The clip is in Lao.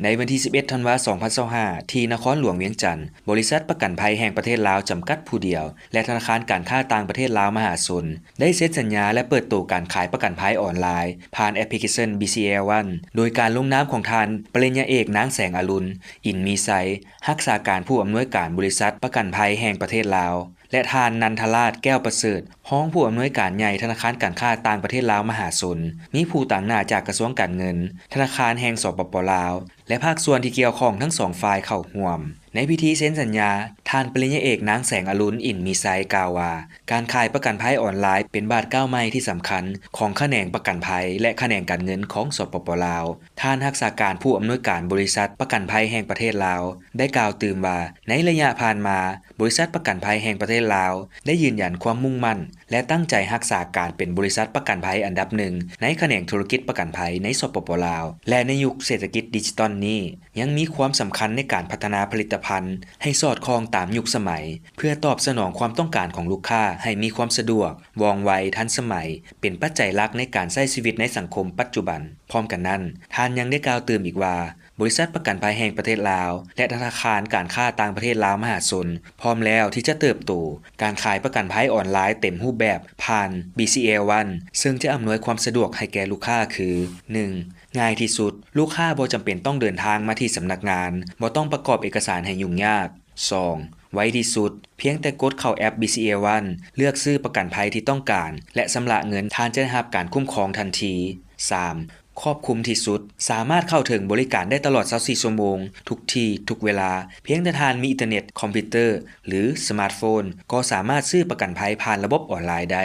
ໃນວັນທີສິບເອັດ ທັນວາ ສອງພັນຊາວຫ້າ ທີ່ນະຄອນຫຼວງວຽງຈັນ, ບໍລິສັດປະກັນໄພແຫ່ງປະເທດລາວ ຈຳກັດຜູ້ດຽວ ແລະ ທະນາຄານການຄ້າຕ່າງປະເທດລາວມະຫາຊົນ ໄດ້ເຊັນສັນຍາ ແລະ ເປີດໂຕການຂາຍປະກັນໄພອອນລາຍ ຜ່ານແອັບພລິເຄຊັນ BCL One ໂດຍການລົງນາມຂອງທ່ານ ປະລິນຍາເອກ ນາງ ແສງອະລຸນ ອິນມີໄຊ ຮັກສາການຜູ້ອຳນວຍການບໍລິສັດປະກັນໄພແຫ່ງປະເທດລາວ ແລະ ທ່ານ ນັນທະລາດ ແກ້ວປະເສີດ ຮອງຜູ້ອຳນວຍການໃຫຍ່ທະນາຄານການຄ້າຕ່າງປະເທດລາວມະຫາຊົນ, ມີຜູ້ຕາງໜ້າຈາກກະຊວງການເງິນ, ທະນາຄານແຫ່ງ ສປປ ລາວ ແລະ ພາກສ່ວນທີ່ກ່ຽວຂ້ອງທັງສອງຝ່າຍເຂົ້າຮ່ວມ. ໃນພິທີເຊັນສັນຍາ, ທ່ານປະລິນຍາເອກ ນາງ ແສງອະລຸນ ອິນມີໄຊ ກ່າວວ່າ ການຂາຍປະກັນໄພອອນລາຍເປັນບາດກ້າວໃໝ່ທີ່ສຳຄັນຂອງຂະແໜງປະກັນໄພ ແລະ ຂະແໜງການເງິນຂອງ ສປປ ລາວ. ທ່ານຮັກສາການຜູ້ອຳນວຍການບໍລິສັດປະກັນໄພແຫ່ງປະເທດລາວ ໄດ້ກ່າວຕື່ມວ່າ ໃນໄລຍະຜ່ານມາ, ບໍລິສັດປະກັນໄພແຫ່ງປະເທດລາວ ໄດ້ຢືນຢັນຄວາມມຸ່ງໝັ້ນ ແລະ ຕັ້ງໃຈຮັກສາການເປັນບໍລິສັດປະກັນໄພອັນດັບໜຶ່ງ ໃນຂະແໜງທຸລະກິດປະກັນໄພໃນ ສປປ ລາວ ແລະ ໃນຍຸກເສດຖະກິດດິຈິຕອນນີ້ ຍັງມີຄວາມສຳຄັນໃນການພັດທະນາຜະລິດຕະພັນໃຫ້ສອດຄ່ອງຕາມຍຸກສະໄໝ ເພື່ອຕອບສະໜອງຄວາມຕ້ອງການຂອງລູກຄ້າໃຫ້ມີຄວາມສະດວກ, ວ່ອງໄວ, ທັນສະໄໝ, ເປັນປັດໄຈຫຼັກໃນການໃຊ້ຊີວິດໃນສັງຄົມປັດຈຸບັນ. ພ້ອມກັນນັ້ນ, ທ່ານຍັງໄດ້ກ່າວຕື່ມອີກວ່າ ບໍລິສັດປະກັນໄພແຫ່ງປະເທດລາວ ແລະ ທະນາຄານການຄ້າຕ່າງປະເທດລາວມະຫາຊົນ ພ້ອມແລ້ວທີ່ຈະເຕີບໂຕການຂາຍປະກັນໄພອອນລາຍເຕັມຮູບແບບຜ່ານ BCL One ເຊິ່ງຈະອຳນວຍຄວາມສະດວກໃຫ້ແກ່ລູກຄ້າຄື ໜຶ່ງ ງ່າຍທີ່ສຸດ, ລູກຄ້າບໍ່ຈຳເປັນຕ້ອງເດີນທາງມາທີ່ສຳນັກງານ, ບໍ່ຕ້ອງປະກອບເອກະສານໃຫ້ຫຍຸ້ງຍາກ. ສອງ ໄວທີ່ສຸດ, ພຽງແຕ່ກົດເຂົ້າແອັບ BCL One ເລືອກຊື້ປະກັນໄພທີ່ຕ້ອງການ ແລະ ຊຳລະເງິນ, ທ່ານຈະໄດ້ຮັບການຄຸ້ມຄອງທັນທີ. ສາມ ຄອບຄຸມທີ່ສຸດ, ສາມາດເຂົ້າເຖິງບໍລິການໄດ້ຕະຫຼອດຊາວສີ່ຊົ່ວໂມງ, ທຸກທີ່, ທຸກເວລາ. ພຽງແຕ່ທ່ານມີອິນເຕີເນັດ, ຄອມພິວເຕີ ຫຼື ສະມາດໂຟນ ກໍສາມາດຊື້ປະກັນໄພຜ່ານລະບົບອອນລາຍໄດ້.